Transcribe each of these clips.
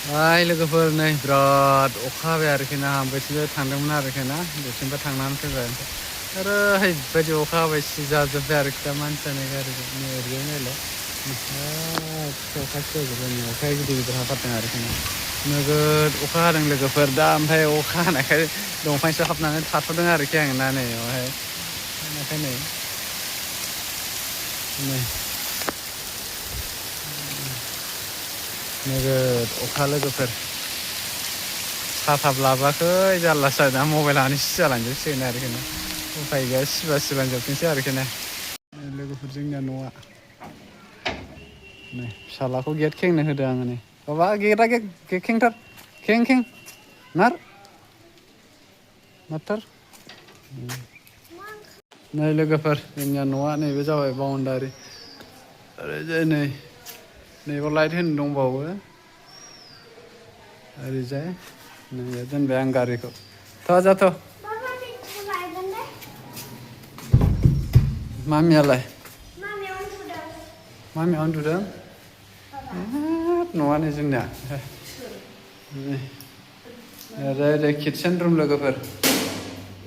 Ay लोगोफोर नै बिराद अखा हाबाय आरोखि ना बैथिंबो थांदोंमोन आरोखि ना बैथिंबो थांनानै फैबाय आरो ओरैबायदि अखा हाबाय सिजाजोब्बाय आरोखि दा मानसियानो गारिजों नै ओरैजाय नायलाय अखा सिजाजोब्बाय नै अखाया गिदिर गिदिर हाखारदों आरोखि ना नोगोद अखा हादों लोगोफोर दा ओमफ्राय अखा हानायखाय दंफांसो हाबनानै थाथ'दों आरोखि आं ना नै बेवहाय ओमफ्राय नै नोगोद अखा लोगोफोर साथाबो लाबोआखै जारलासो जादों ना मबाइलानो सिजालांजोबसिगोन आरोखि ना उफाय गैया सिबांजोबथोंसै आरोखि ना लोगोफोर जोंनिया न'आ नै फिसालाखौ गेट खेंनो होदों आङो नै बाबा गेटआ गेट खेंथार खें नारथार नै लोगोफोर जोंनिया न'आ नैबे जाबाय बाउन्डारि ओरैजाय नैबाव लाइट होनो दंबावो ओरैजाय नै दोनबाय आं गारिखौ जाथ' मामियालाय मामिया उन्दुदों न'आनो जोंनिया ओरै किटचेन रुम लोगोफोर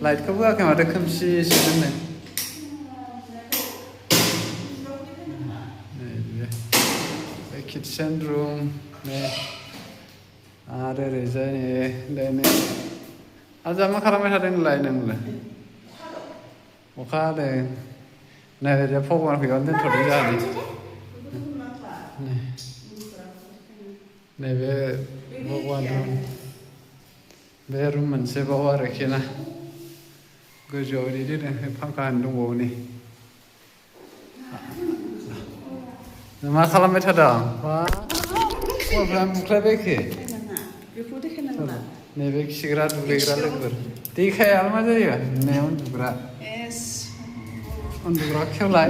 लाइटखौबो होआखै माथो खोमसिसो दोनदों किटचेन रुम नै आरो ओरैजाय नै आजा मा खालामबाय थादों नोंलाय अखा हादों नै ओरैजाय भगबान फैबानो दोनथ'दों जोंहा नैबे भगबान रुम बे रुम मोनसेबाव आरोखि ना गोजौआव ओरै दोनदों फांखा होनो दंबावो नै मा खालामबाय थादों मबाइलफ्रा बुख्लायबायखो नैबे खिग्रा दुगैग्रा लोगोफोर देखाया मा जायो होननाया उन्दुग्रा खेवलाय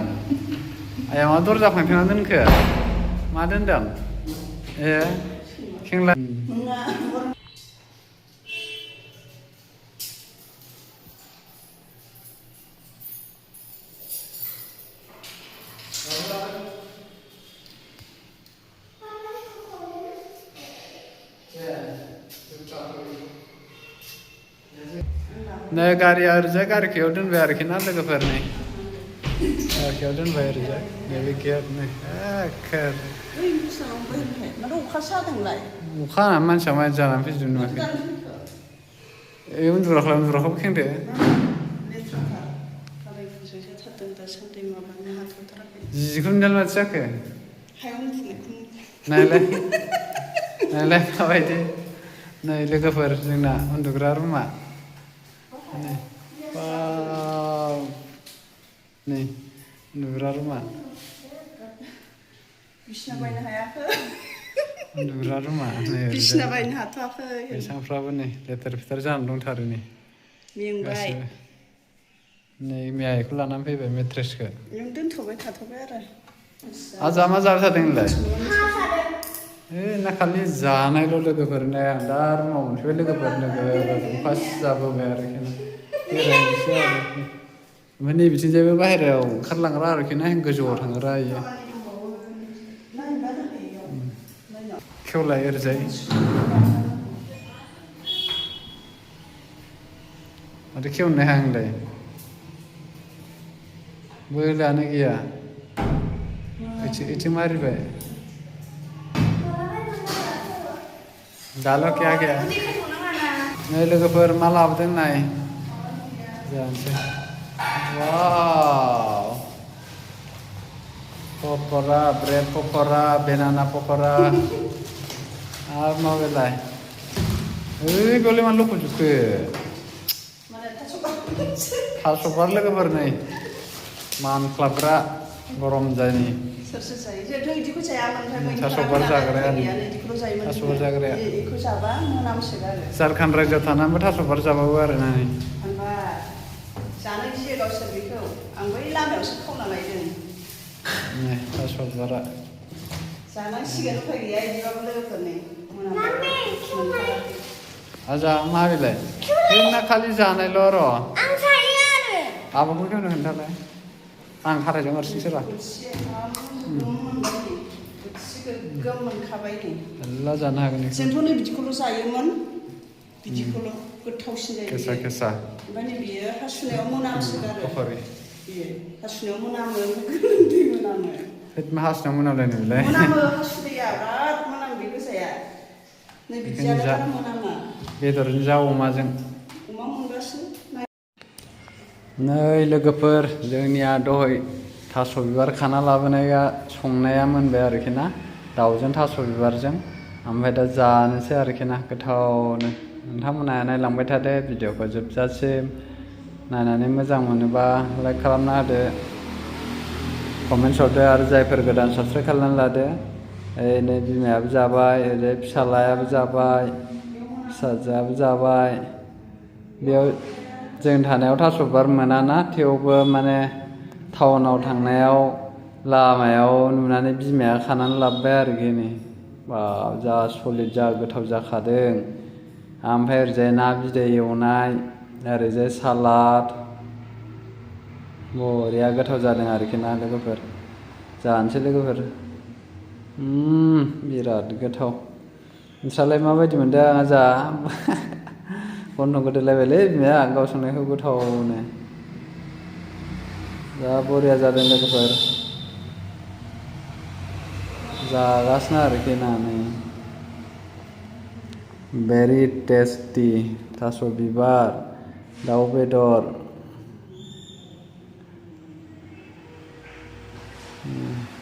आया मा दरजा फांथेना दोनखो मा दोनदों ए खेंला नै गारिया ओरैजाय गारिखियाव दोनबाय आरोखि ना लोगोफोर नै गारिखियाव दोनबाय ओरैजाय नैबे गेट नै एखे अखा हानानै मानसिया मा जानानै फैजोबदों नुवाखै उन्दुग्राखौबो खेंदो जिखौनो दाल माथो जाखो नायलाय माबायदि नै लोगोफोर जोंना उन्दुग्रा रुमा नै उन्दुग्रा रुमा उन्दुग्रा रुमा बिसिना बायनो हाथ'वाखै बैसांफ्राबो नै लेथेर फेथेर जानानै दंथारो नै गासिबो नै मैयाखौ लानानै फैबाय मेट्रेसखौ दोनथ'बाय थाथ'बाय आरो आजा मा जाबाय थादों नोंलाय ना खालि जानायल' लोगोफोर नै आं दा रुमाव मोनफैबाय लोगोफोर अखा सिजाबोबाय आरोखि बेरायनोसै आरोखि ओमफ्राय नै बिथिंजायबो बाहेरायाव ओंखारलांग्रा आरोखि ना गोजौआव थांग्रा इयो खेवलाय ओरैजाय माथो खेवनो हाया आंलाय बोलोआनो गैया इथिं मारिबाय दाल' गैया नै लोगोफोर मा लाबोदों नाय जानोसै वाव पक'रा ब्रेड पक'रा बेनाना पक'रा आरो मा बेलाय बेयावलाय मा लखबजोबखो थास'बार लोगोफोर नै मानख्लाबग्रा गरम जायनि थास'बार जाग्राया झारखण्ड रायजोआव थानानैबो थास'बार जाबावो आरोना नै थास'बारा आजा मा बेलाय ना खालि जानायल' र' आबाखौ खेवनो खोन्थालाय आं हाथायजों हरसिनसै र' गोग्गोम मोनखाबाय नै मेरला जानो हागोन बेखौ जोंथ' नै बिदिखौल' जायोमोन बिदिखौल' गोथावसिन जायो केसा केसा ओमफ्राय नै बियो हासुनायाव मोनामसोगारो पक'रि बियो हासुनायाव मोनामो गोलोमदै मोनामो मा हासुनायाव मोनामलायनो बेलाय मोनामो हासुदैया बिराद मोनामो बे गोजाया नै बिदियानो बारा मोनामा बेदरजों जा अमाजों अमा मोनबासो नै लोगोफोर जोंनिया दहाय थास' बिबार खाना लाबोनाया संनाया मोनबाय आरोखि ना दाउजों थास' बिबारजों ओमफ्राय दा जानोसै आरोखि ना गोथावनो नोंथांमोना नायलांबाय थादो भिडिअखौ जोबजासिम नायनानै मोजां मोनोबा लाइक खालामना होदो कमेन्ट्स हरदो आरो जायफोर गोदान साबस्क्राइब खालामनानै लादो नै बिमायाबो जाबाय ओरै फिसालायाबो जाबाय फिसाजोआबो जाबाय बेयाव जों थानायाव थास' बिबार मोनाना थेवबो माने टाउनाव थांनायाव लामायाव नुनानै बिमाया खानानै लाबोबाय आरोखि नै बा जा सलिड जा गोथाव जाखादों ओमफ्राय ओरैजाय ना बिदै एवनाय ओरैजाय सालाद बरिया गोथाव जादों आरोखि ना लोगोफोर जानोसै लोगोफोर बिराद गोथाव नोंस्रालाय माबायदि मोनदों आजा गन्थं गोदोलायबायलै बिमाया गाव संनायखौ गोथावनो जा बरिया जादों लोगोफोर जागासिनो आरोखि ना नै भेरि टेस्टि थास' बिबार दाउ बेदर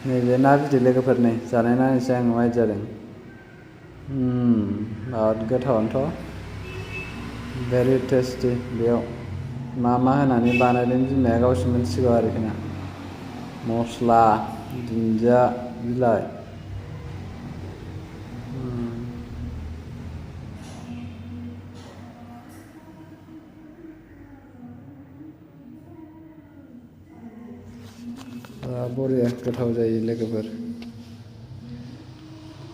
नैबे ना बिदै लोगोफोर नै जानाय नायनोसै आं माबायदि जादों बिराद गोथावानोथ' भेरि टेस्टि बेयाव मा मा होनानै बानायदों बिमाया गावसो मिथिगौ आरोखि ना मस्ला दुन्दिया बिलाइ बरिया गोथाव जायो लोगोफोर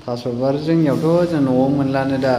थास' बिबार जोंनियावथ' जों न'आव मोनलानो दा